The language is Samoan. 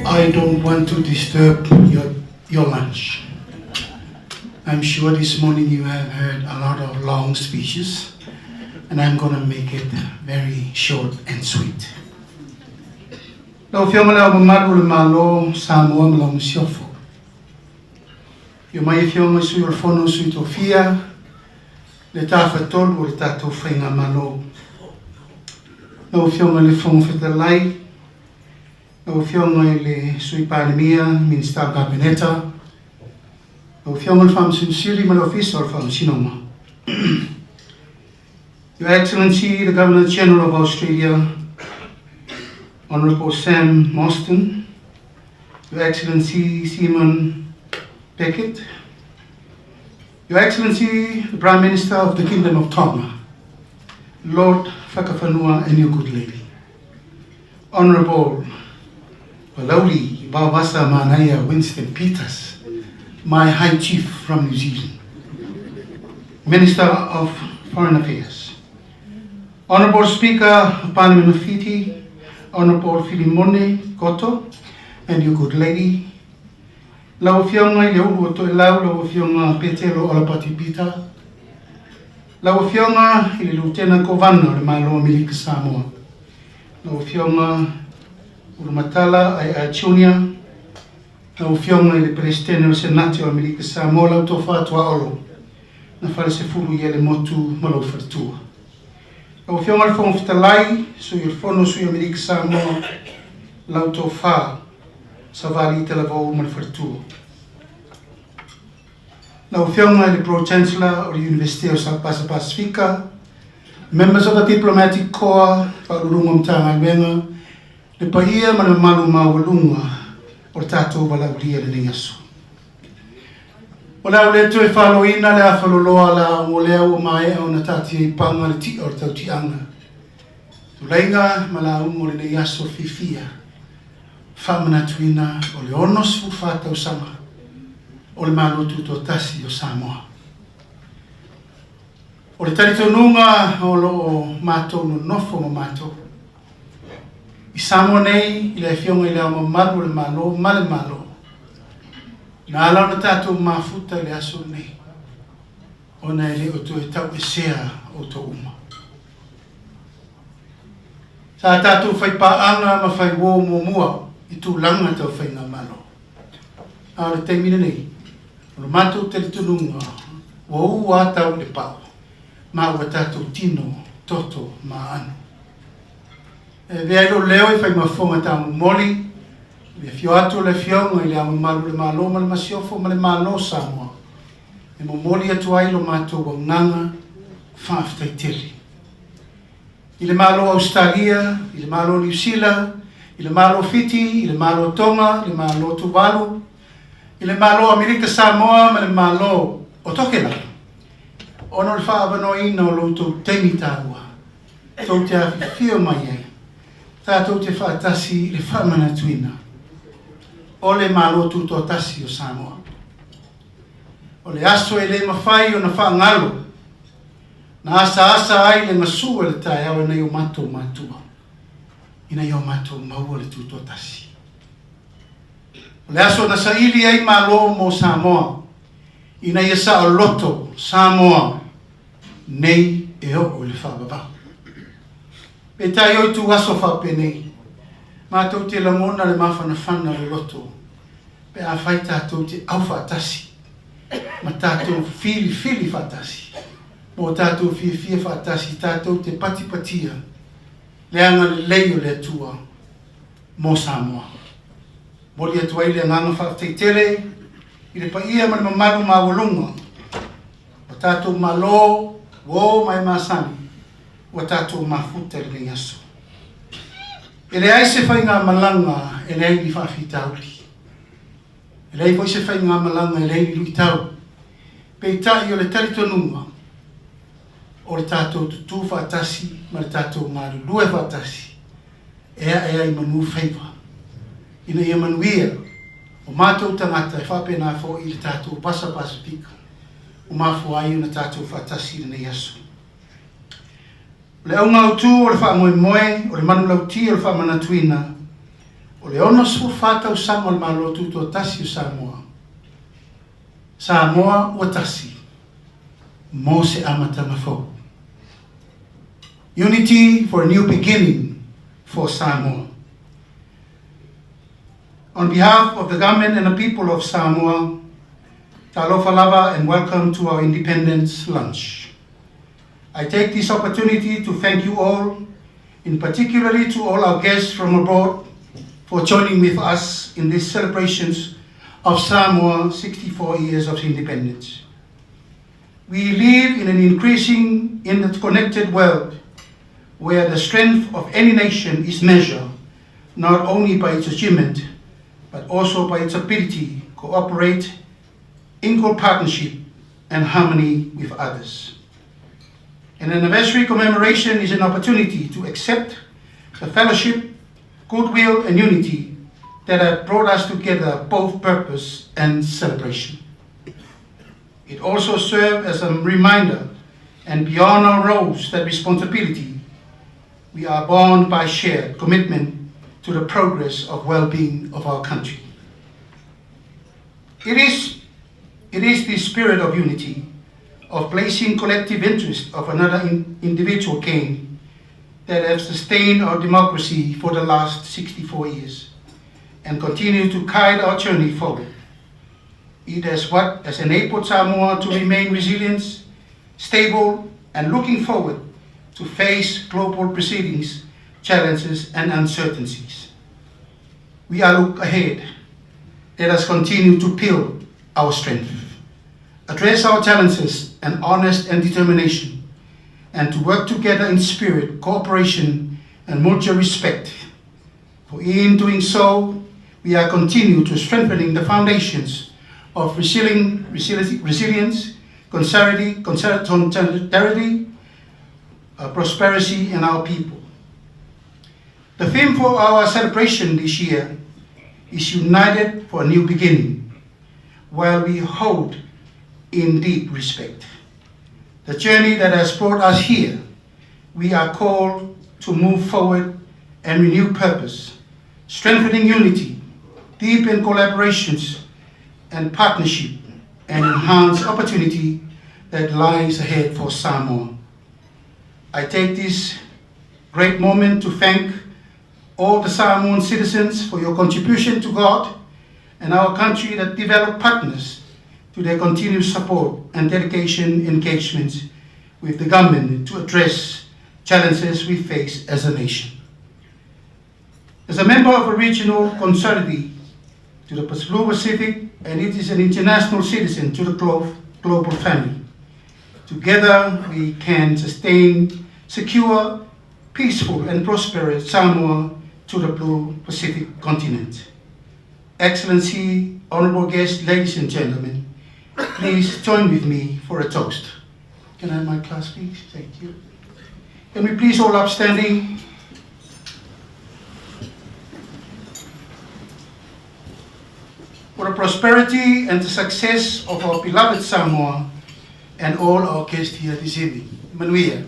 I don't want to disturb your lunch. I'm sure this morning you have heard a lot of long speeches, and I'm going to make it very short and sweet. Lau Afioga i Le Ao Mamalu o le Malo Samoa ma lau Masiofo. Afio mai Afioga i Sui o le Fono a Sui Tofia, le Tafatolu o le tatou Faigamalo. Lau Afioga i le Fofoga Fetalai, lau Afioga i le Sui Palemia, Minisita o le Kapeneta, lau Afioga i le Faamasino Sili ma le Ofisa o le Faamasinoga. Your Excellency, the Governor General of Australia, Honourable Sam Mostyn, Your Excellency Simon Beckett, Your Excellency, the Prime Minister of the Kingdom of Tonga, Lord Fakafanua and your good lady, Honourable Palauli Vaovasamanaia Winston Peters, my High Chief from New Zealand, Minister of Foreign Affairs, Honourable Speaker of Parliament of Fiji, Honourable Filimone Koto, and your good lady, Lau Afioga i le Ulu o Toelau, lau Afioga Petelo Alapati Pita, lau Afioga i le Lutena Kovana o le Malo o Amerika Samoa, lau Afioga Ulumatala Ai'a Junior, lau Afioga i le Peresetene o le Senate o Amerika Samoa, lau Tofa Tuaolo na Falesefulu i ele motu ma lou faletua. Lau Afioga i le Fofoga Fetalai, Sui o le Fono a Sui o Amerika Samoa, lau Tofa Savali Talavou ma le faletua. Lau Afioga i le Pro Chancellor o le Iunivesite o Pasa Pasifika, Members of the Diplomatic Corps, Faauluuluga o Matagaluega, le paia ma le mamalu maualuga o le tatou valaaulia i lenei aso. O le a ou le toe faloina le afaloloa la o lea ua maea ona taatia i paga le ti'a o le tautiaga. Tulaiga ma lauga o lenei aso fiafia, faamanatuina o le 64 tausaga o le Malo Tutoatasi o Samoa. O le talitonuga o lo o matou nonofo ma matou i Samoa nei i le Afioga i Le Ao Mamalu o le Malo ma le Malo, na ala ona tatou mafuta i le aso lenei, ona e le o toe tauesea outou uma. Sa tatou faipaaga ma faiuō muamua i tulaga tau faigamalo. A o le taimi lenei, o lo matou talitonuga ua ū a tau i le pau, ma ua tatou tino, toto ma aano. E avea ai lou leo e fai ma fofoga taumomoli i le afio atu o le Afioga i Le Ao Mamalu o le Malo ma le Masiofo ma le Malo o Samoa, e momoli atu ai lo matou agaga faafetai tele. I le Malo o Ausetalia, i le Malo o Niu Sila, i le Malo o Fiti, i le Malo o Tonga, i le Malo o Tuvalu, i le Malo o Amerika Samoa ma le Malo o Tokelau, ona o le faaavanoaina o lo outou taimi taua tou te afifio mai ai, tatou te faatasi i le faamanatuina o le Malo Tutoatasi o Samoa. O le aso e le mafai ona faagalo Na asaasa ai le gasu e le taeao e nai o matou matua, ina ia o matou maua le tutoatasi. O le aso na saili ai Malo mo Samoa, ina ia saoloto Samoa nei e oo i le faavavau. Peitai o itu aso faapenei, matou te lagona le mafanafana o le loto pe afai tatou te aufaatasi ma tatou filifili faatasi ma o tatou fiafia faatasi tatou te patipatia le agalelei o le Atua mo Samoa. Momoli atu ai le agaga faafetai tele i le paia ma le mamalu maualuga o tatou Malo ua o ma e masani ua tatou mafuta i lenei aso. E leai se faigamalaga e leai ni faafitauli. E leai foi se faigamalaga e leai ni luitau. Peitai o le talitonuga o le tatou tutū faatasi ma le tatou galulue faatasi e ae ai manu faiva ina ia manuia o matou tagata e faapena foi i le tatou Vasa Pasifika ua mafua ai ona tatou faatasi i lenei aso. O le auga autu o le faamoemoe o le manulauti o le faamanatuina. O le 64 tausaga o le Malo Tutoatasi o Samoa, Samoa ua tasi mo se amataga fou. Unity for a new beginning for Samoa. On behalf of the government and the people of Samoa, talofa lava and welcome to our independence lunch. I take this opportunity to thank you all, in particularly to all our guests from abroad, for joining with us in these celebrations of Samoa 64 years of independence. We live in an increasing interconnected world where the strength of any nation is measured not only by its achievement, but also by its ability to cooperate in good partnership and harmony with others. An anniversary commemoration is an opportunity to accept the fellowship, goodwill, and unity that have brought us together, both purpose and celebration. It also serves as a reminder and beyond our roles that responsibility, we are bound by shared commitment to the progress of well-being of our country. It is the spirit of unity, of placing collective interest of another individual gain that have sustained our democracy for the last 64 years and continue to guide our journey forward. It is what has enabled Samoa to remain resilient, stable, and looking forward to face global proceedings, challenges, and uncertainties. We are look ahead. Let us continue to build our strength, address our challenges and honest and determination, and to work together in spirit, cooperation, and mutual respect. For in doing so, we are continue to strengthening the foundations of resilience, solidarity, prosperity in our people. The theme for our celebration this year is United for a New Beginning, while we hold in deep respect the journey that has brought us here. We are called to move forward and renew purpose, strengthening unity, deepen collaborations and partnership, and enhance opportunity that lies ahead for Samoa. I take this great moment to thank all the Samoan citizens for your contribution to God and our country that develop partners to their continued support and dedication engagement with the government to address challenges we face as a nation. As a member of a regional consortium to the Blue Pacific, and it is an international citizen to the global family. Together, we can sustain secure, peaceful, and prosperous Samoa to the Blue Pacific continent. Excellency, honorable guests, ladies and gentlemen, please join with me for a toast. Can I have my glass, please? Thank you. Can we please all upstanding? For the prosperity and the success of our beloved Samoa and all our guests here this evening. Manuia.